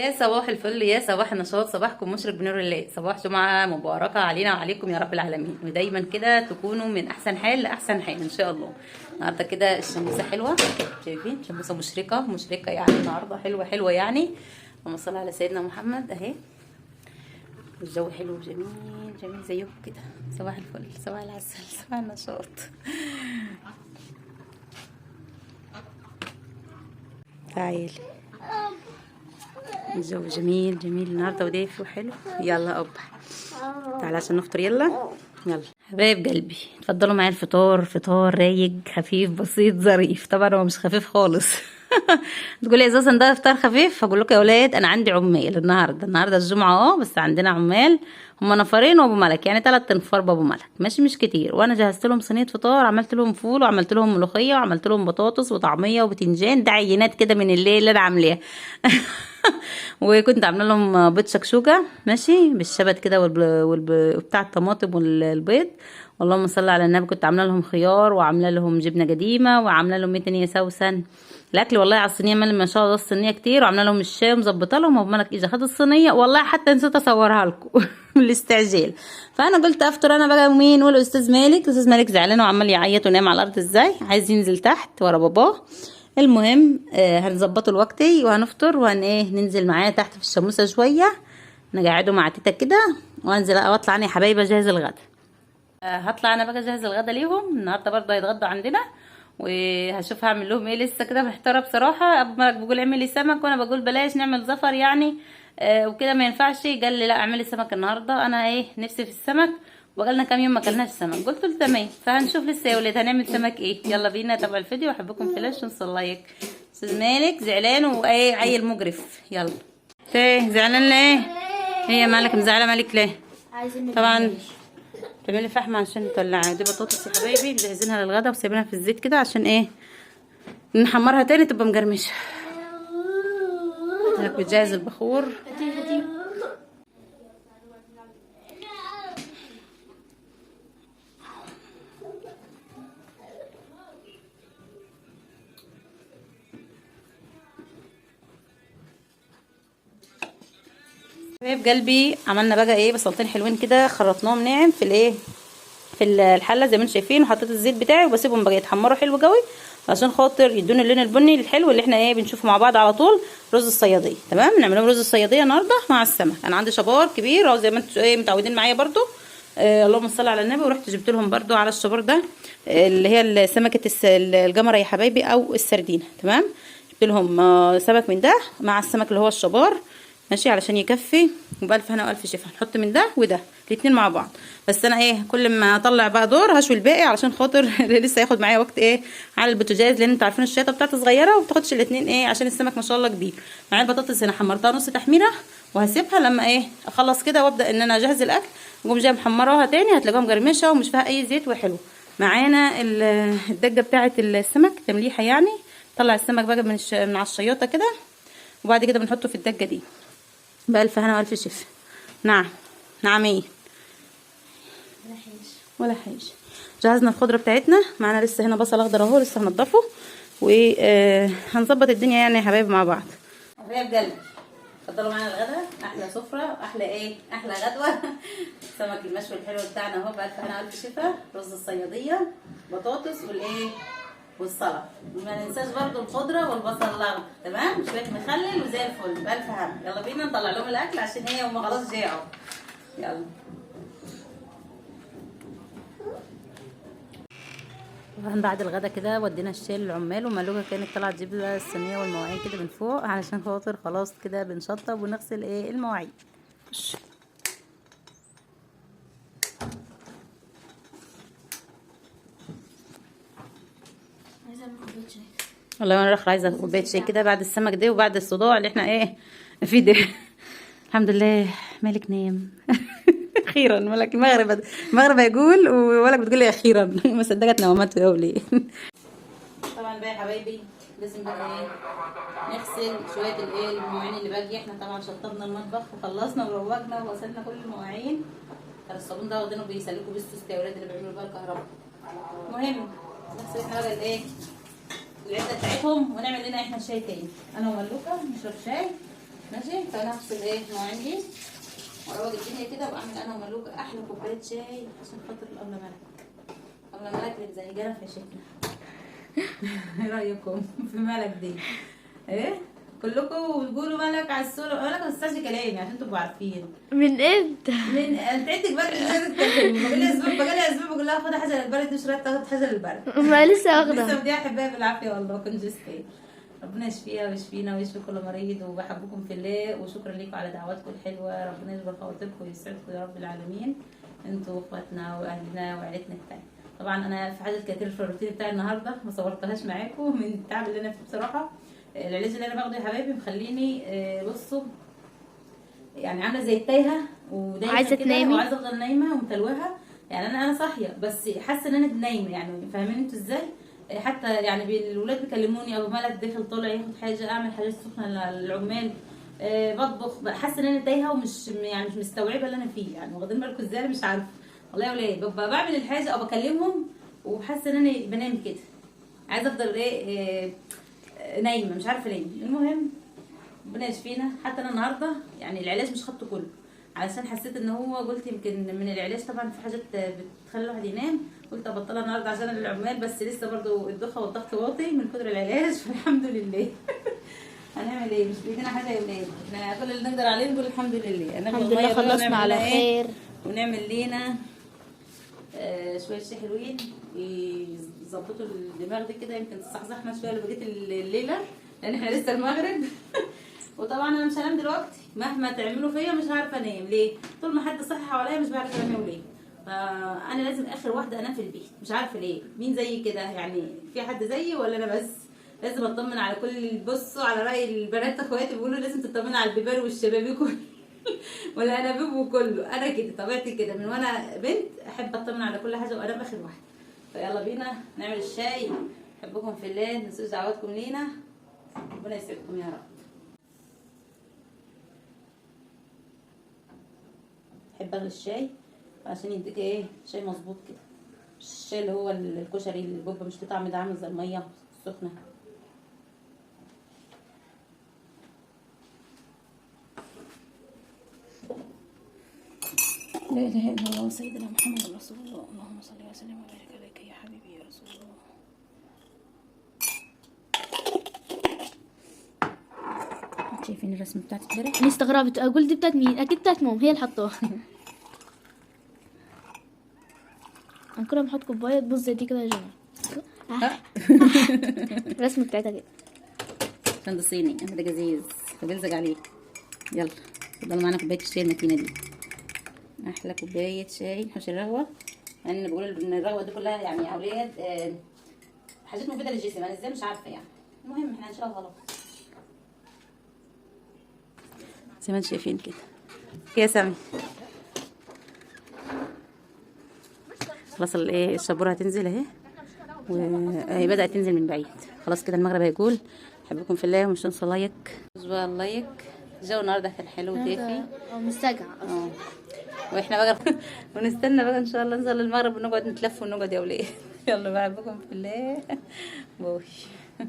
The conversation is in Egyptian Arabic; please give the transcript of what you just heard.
يا صباح الفل، يا صباح النشاط، صباحكم مشرق بنور الله. صباح جمعة مباركة علينا وعليكم يا رب العالمين، ودايما كده تكونوا من أحسن حال لأحسن حال إن شاء الله. النهارده كده الشموسة حلوة، شايفين شموسة مشرقة مشرقة يعني، النهارده حلوة حلوة يعني. اللهم صل على سيدنا محمد. أهي الجو حلو وجميل جميل زيكم كده. صباح الفل، صباح العسل، صباح النشاط. تعالي، الجو جميل جميل النهارده ودافي وحلو. يلا اب تعالى عشان نفطر، يلا يلا حبايب قلبي اتفضلوا معايا الفطار. فطار رايق خفيف بسيط ظريف، طبعا هو مش خفيف خالص. تقولي يا زوزن ده فطار خفيف، هقول لكم يا اولاد انا عندي عمال النهارده. النهارده الجمعة بس عندنا عمال، هما نفرين وابو ملك، يعني 3 انفار بابو ملك، ماشي مش كتير. وانا جهزت لهم صينية فطار، عملت لهم فول وعملت لهم ملوخية وعملت لهم بطاطس وطعميه وبتنجان، ده عينات كده من الليل اللي انا عاملاها. وكنت عامله لهم بيض شكشوكه ماشي بالشبت كده وبتاع الطماطم والبيض، اللهم صل على النبي. كنت عامله لهم خيار وعامله لهم جبنه قديمة وعامله لهم ايه تاني يا سوسن، الاكل والله على الصينية ما شاء الله الصينية كتير، وعامله لهم الشاي ومظبطه لهم. وابو ملك اجى خد الصينية، والله حتى نسيت اصورها لكم من الاستعجال. فانا قلت افطر انا بقى مين والاستاذ مالك. الاستاذ مالك زعلان وعمال يعيط ونام على الارض، ازاي عايز ينزل تحت ورا باباه. المهم هنظبطه الوقتي وهنفطر وهن ايه ننزل معاه تحت في الشموسه شوية، نقعده مع تيتا كده، وانزل واطلع انا يا حبايبي اجهز الغدا. هطلع انا بقى اجهز الغدا ليهم النهارده، برضه هيتغدوا عندنا، وهشوف هعمل لهم ايه. لسه كده محتارة بصراحة. ابو مالك بيقول اعملي سمك، وانا بقول بلاش نعمل زفر يعني وكده ما ينفعش. قال لي لا اعملي سمك النهارده، انا ايه نفسي في السمك، وقالنا كام يوم ما اكلناش سمك. قلت له تمام، فهنشوف لسه يا ولاد هنعمل سمك ايه. يلا بينا تابعوا الفيديو، واحبكم في لاش ونص like. استاذ مالك زعلان وايه عيل مجرف. يلا ايه زعلان ليه؟ هي مالك مزعله مالك ليه؟ طبعا تعملي فحم عشان تولعها. دي بطاطس يا حبايبي مجهزينها للغدا وسايبينها في الزيت كده عشان ايه نحمرها تاني تبقى مقرمشه. بتجهز البخور. حبايب قلبي عملنا بقى ايه بصلتين حلوين كده، خرطناهم ناعم في الايه في الحلة زي ما انتم شايفين، وحطيت الزيت بتاعي وبسيبهم بقى يتحمروا حلو قوي عشان خاطر يدوني اللون البني الحلو اللي احنا ايه بنشوفه مع بعض على طول. رز الصياديه، تمام، نعمل لهم رز الصياديه النهارده مع السمك. انا عندي شبار كبير اهو زي ما انتم ايه متعودين معايا برده، اللهم صل على النبي. ورحت جبت لهم برده على الشبار ده اللي هي سمكة الجمرة يا حبايبي او السردينه، تمام. جبت لهم سمك من ده مع السمك اللي هو الشبار ماشي علشان يكفي، وبألف هنا وألف شفا. هنحط من ده وده الاتنين مع بعض، بس انا ايه كل ما اطلع بقى دور هشوي الباقي علشان خاطر لسه هياخد معايا وقت ايه على البوتاجاز، لان انتوا عارفين الشيطه بتاعتي صغيرة وما بتاخدش الاتنين ايه عشان السمك ما شاء الله كبير. معايا البطاطس هنا حمرتها نص تحميره، وهسيبها لما ايه اخلص كده وابدا ان انا اجهز الاكل، اقوم جاية محمراها تاني، هتلاقوها مقرمشه ومش فيها اي زيت وحلو. معانا الدجه بتاعه السمك تمليحه يعني، طلع السمك بقى من على الشياطه كده، وبعد كده بنحطه في الدجه دي. بألف هنا وألف شفا. نعم نعم ايه ولا حاجة. جهزنا الخضرة بتاعتنا، معانا لسه هنا بصل اخضر اهو لسه هنضفه، وهنظبط الدنيا يعني يا حبايب مع بعض. حبايب قلبي اتفضلوا معانا الغدا، احلى سفره واحلى ايه احلى غدوه. السمك المشوي الحلو بتاعنا اهو بألف هنا وألف شفا، رز الصياديه، بطاطس والايه والسلطة، وما ننساش برضو الخضرة والبصل الاخضر، تمام، شوية مخلل وزي الفل. بألف هنا. يلا بينا نطلع لهم الاكل عشان ايه هم خلاص جاعوا. يلا طبعا بعد الغدا كده ودينا الشاي للعمال، ومالوكا كانت طالعه تجيب بقى الصينية والمواعين كده من فوق علشان خاطر خلاص كده بنشطب ونغسل ايه المواعين. والله انا رخ عايزه كوباية شاي كده بعد السمك ده وبعد الصداع اللي احنا ايه في ده. الحمد لله مالك نام. اخيرا مالك المغرب المغرب هيقول ومالك بتقول لي اخيرا. ما صدقت نومته يا وليه. طبعا بقى يا حبايبي لازم بقى ايه نغسل شوية الايه المواعين اللي باقية. احنا طبعا شطبنا المطبخ وخلصنا وروجنا وغسلنا كل المواعين. الصابون ده واخدينه بيسلكوا بيه السوست يا ولاد اللي بيعملوا بقى الكهرباء. المهم نغسل احنا بقى الايه العدة بتاعتهم ونعمل لنا احنا شاي تاني، انا وملوكه نشرب شاي. ماشي. فانا هغسل ايه مواعين دي واروق الدنيا كده، واعمل انا وملوكه احلى كوباية شاي عشان خاطر الابله ملك. ابله ملك اللي مزهجانا في عيشتنا. ايه رايكم في ملك دي؟ ايه كلكم بتقولوا ملك على السولو، ملك ما تنساش كلامي عشان تبقوا عارفين. من امتى؟ من انت عندك برد مش عايزه تتكلمي. بقالي اسبوع بقول لها خدي حاجة للبرد، مش راضية تاخد حاجة للبرد. ما لسه واخده، لسه مديها حبايه بالعافية والله. كونجستي ربنا يشفيها ويشفينا ويشفي كل مريض. وبحبكم في الله، وشكرا لكم على دعواتكم الحلوة. ربنا يجبر خواطركم ويسعدكم يا رب العالمين، انتوا واخواتنا واهلنا وعيلتنا التانية. طبعا انا في حاجات كتير في الروتين بتاعي النهارده ما صورتهاش معاكم من التعب اللي انا فيه بصراحة. العلاج اللي انا باخده يا حبايبي مخليني بصوا يعني عامله زي التايهه ودايخه عايزه تنامي، وعايزه افضل نايمة ومتلوهه. يعني انا صاحية بس حاسه ان انا نايمة، يعني فاهمين انتوا ازاي؟ حتى يعني الولاد بيكلموني ابو ملك داخل طالع ياخد حاجة، اعمل حاجات سخنة للعمال، بطبخ، حاسه ان انا تايهه ومش يعني مش مستوعبة اللي انا فيه، يعني واخدين بالكم ازاي؟ مش عارفه والله يا ولاد. ببقى بعمل الحاجة او بكلمهم وحاسه ان انا بنام كده، عايزه افضل ايه نايمة مش عارفه ليه. المهم ربنا يشفينا. حتى انا النهارده يعني العلاج مش خدته كله علشان حسيت ان هو، قلت يمكن من العلاج طبعا في حاجات بتخلي الواحد ينام، قلت ابطلها النهارده عشان العمال، بس لسه برضو الدخه والضغط واطي من كتر العلاج، فالحمد لله. هنعمل ايه؟ مش بايدينا حاجة يا ولاد، احنا كل اللي نقدر عليه نقول الحمد لله. الحمد لله خلصنا على خير، ونعمل لينا شوية شاي حلوين يظبطوا الدماغ دي كده، يمكن تصحصحنا شوية لبقية الليلة لان احنا لسه المغرب. وطبعا انا مش هنام دلوقتي مهما تعملوا فيا، مش عارفه انام ليه، طول ما حد صحي حواليا مش بعرف انام ليه. فانا لازم اخر واحدة انام في البيت، مش عارفه ليه. مين زيي كده يعني؟ في حد زيي ولا انا بس؟ لازم اطمن على كل، بصوا على راي البنات اخواتي بيقولوا لازم تطمن على البيبان والشبابيك والانابيب وكله. انا كده طبيعتي كده من وانا بنت، احب اطمن على كل حاجة وانام اخر واحدة. فيلا بينا نعمل الشاي. احبكم في الله، ما تنسوش دعواتكم لينا، ربنا يسعدكم يا رب. احب اغلي الشاي عشان يديك ايه شاي مظبوط كده، مش الشاي اللي هو الكشري اللي بيبقى مش ليه طعم، ده عامل زي المية السخنة. لا اله الا الله سيدنا محمد رسول الله، اللهم صل وسلم وبارك عليك يا حبيبي يا رسول الله. شايفين الرسمة بتاعتي امبارح؟ انا استغربت، اقول دي بتاعت مين؟ اكيد بتاعت ماما، هي اللي حطوها. انا كل ما احط كوباية تبوظ زي دي كده يا جماعة. الرسمة بتاعتها كده عشان ده صيني، ده جزيز فبيلزق عليه. يلا اتفضلوا معانا كوباية الشاي المتينة دي، احلى كوباية شاي. نحوش الرغوه، لان انا بقول ان الرغوه دي كلها يعني يا اولاد حاجات مفيدة للجسم، انا ازاي مش عارفه يعني. المهم احنا هنشربها غلط زي ما انتم شايفين كده. يا سامي خلاص الايه الشبوره هتنزل اهي، وهي بدات تنزل من بعيد. خلاص كده المغرب هيقول. احبكم في الله، ومش تنسوا like، بقى ال like. الجو النهارده كان حلو ودافي، مستجع اصلا. واحنا بقى ونستنى بقى ان شاء الله ننزل المغرب ونقعد نتلف ونقعد يا ولاد. يلا بحبكم في الله، bye.